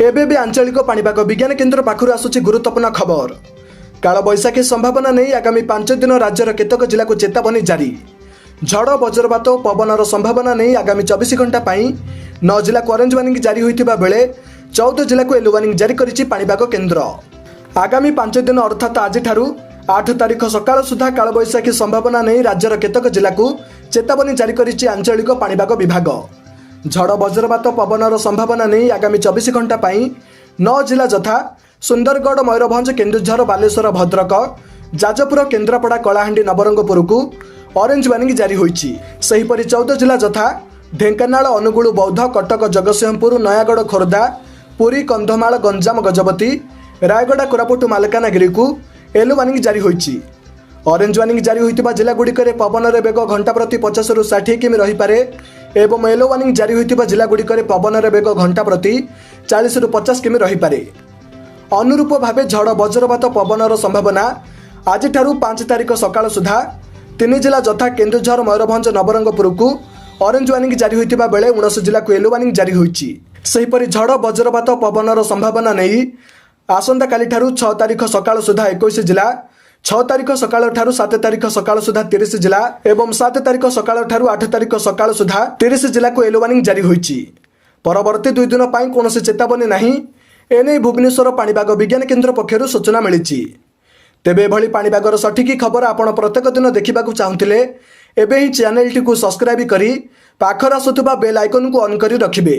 ଏବେ ବି ଆଞ୍ଚଳିକ ପାଣିପାଗ ବିଜ୍ଞାନ କେନ୍ଦ୍ର ପାଖରୁ ଆସୁଛି ଗୁରୁତ୍ୱପୂର୍ଣ୍ଣ ଖବର। କାଳବୈଶାଖୀ ସମ୍ଭାବନା ନେଇ ଆଗାମୀ 5 ଦିନ ରାଜ୍ୟର କେତେକ ଜିଲ୍ଲାକୁ ଚେତାବନୀ ଜାରି। ଝଡ଼, ବଜ୍ରପାତ ଓ ପବନର ସମ୍ଭାବନା ନେଇ ଆଗାମୀ 24 ଘଣ୍ଟା ପାଇଁ ନଅ ଜିଲ୍ଲାକୁ ଅରେଞ୍ଜ ୱାର୍ଣ୍ଣିଂ ଜାରି ହୋଇଥିବା ବେଳେ 14 ଜିଲ୍ଲାକୁ ୟେଲୋ ୱାର୍ଣ୍ଣିଂ ଜାରି କରିଛି ପାଣିପାଗ କେନ୍ଦ୍ର। ଆଗାମୀ 5 ଦିନ, ଅର୍ଥାତ୍ ଆଜିଠାରୁ 8 ତାରିଖ ସକାଳ ସୁଦ୍ଧା କାଳବୈଶାଖୀ ସମ୍ଭାବନା ନେଇ ରାଜ୍ୟର କେତେକ ଜିଲ୍ଲାକୁ ଚେତାବନୀ ଜାରି କରିଛି ଆଞ୍ଚଳିକ ପାଣିପାଗ ବିଭାଗ। ଝଡ଼, ବଜ୍ରପାତ, ପବନର ସମ୍ଭାବନା ନେଇ ଆଗାମୀ 24 ଘଣ୍ଟା ପାଇଁ ନଅ ଜିଲ୍ଲା ଯଥା ସୁନ୍ଦରଗଡ଼, ମୟୂରଭଞ୍ଜ, କେନ୍ଦୁଝର, ବାଲେଶ୍ୱର, ଭଦ୍ରକ, ଯାଜପୁର, କେନ୍ଦ୍ରାପଡ଼ା, କଳାହାଣ୍ଡି, ନବରଙ୍ଗପୁରକୁ ଅରେଞ୍ଜ ୱାର୍ଣ୍ଣିଂ ଜାରି ହୋଇଛି। ସେହିପରି 14 ଜିଲ୍ଲା ଯଥା ଢେଙ୍କାନାଳ, ଅନୁଗୁଳ, ବୌଦ୍ଧ, କଟକ, ଜଗତସିଂହପୁର, ନୟାଗଡ଼, ଖୋର୍ଦ୍ଧା, ପୁରୀ, କନ୍ଧମାଳ, ଗଞ୍ଜାମ, ଗଜପତି, ରାୟଗଡ଼ା, କୋରାପୁଟ, ମାଲକାନଗିରିକୁ ୟେଲୋ ୱାର୍ଣ୍ଣିଂ ଜାରି ହୋଇଛି। ଅରେଞ୍ଜ ୱାର୍ଣ୍ଣିଂ ଜାରି ହୋଇଥିବା ଜିଲ୍ଲାଗୁଡ଼ିକରେ ପବନର ବେଗ ଘଣ୍ଟା ପ୍ରତି 50ରୁ 60 କିମି ରହିପାରେ ଏବଂ ୟେଲୋ ୱାର୍ଣ୍ଣିଂ ଜାରି ହୋଇଥିବା ଜିଲ୍ଲାଗୁଡ଼ିକରେ ପବନର ବେଗ ଘଣ୍ଟା ପ୍ରତି 40ରୁ 50 କିମି ରହିପାରେ। ଅନୁରୂପ ଭାବେ ଝଡ଼, ବଜ୍ରପାତ, ପବନର ସମ୍ଭାବନା ଆଜିଠାରୁ 5 ତାରିଖ ସକାଳ ସୁଦ୍ଧା ତିନି ଜିଲ୍ଲା ଯଥା କେନ୍ଦୁଝର, ମୟୂରଭଞ୍ଜ, ନବରଙ୍ଗପୁରକୁ ଅରେଞ୍ଜ ୱାର୍ଣ୍ଣିଂ ଜାରି ହୋଇଥିବା ବେଳେ 19 ଜିଲ୍ଲାକୁ ୟେଲୋ ୱାର୍ଣ୍ଣିଂ ଜାରି ହୋଇଛି। ସେହିପରି ଝଡ଼, ବଜ୍ରପାତ, ପବନର ସମ୍ଭାବନା ନେଇ ଆସନ୍ତାକାଲିଠାରୁ 6 ତାରିଖ ସକାଳ ସୁଦ୍ଧା 21 ଜିଲ୍ଲା, 6 ତାରିଖ ସକାଳଠାରୁ 7 ତାରିଖ ସକାଳ ସୁଦ୍ଧା 30 ଜିଲ୍ଲା ଏବଂ 7 ତାରିଖ ସକାଳଠାରୁ 8 ତାରିଖ ସକାଳ ସୁଦ୍ଧା 30 ଜିଲ୍ଲାକୁ ୟେଲୋ ୱାର୍ଣ୍ଣିଂ ଜାରି ହୋଇଛି। ପରବର୍ତ୍ତୀ 2 ଦିନ ପାଇଁ କୌଣସି ଚେତାବନୀ ନାହିଁ। ଏନେଇ ଭୁବନେଶ୍ୱର ପାଣିପାଗ ବିଜ୍ଞାନ କେନ୍ଦ୍ର ପକ୍ଷରୁ ସୂଚନା ମିଳିଛି। ତେବେ ଏଭଳି ପାଣିପାଗର ସଠିକ୍ ଖବର ଆପଣ ପ୍ରତ୍ୟେକ ଦିନ ଦେଖିବାକୁ ଚାହୁଁଥିଲେ ଏବେ ହିଁ ଚ୍ୟାନେଲଟିକୁ ସବସ୍କ୍ରାଇବ୍ କରି ପାଖରେ ଆସୁଥିବା ବେଲ୍ ଆଇକନ୍କୁ ଅନ୍ କରି ରଖିବେ।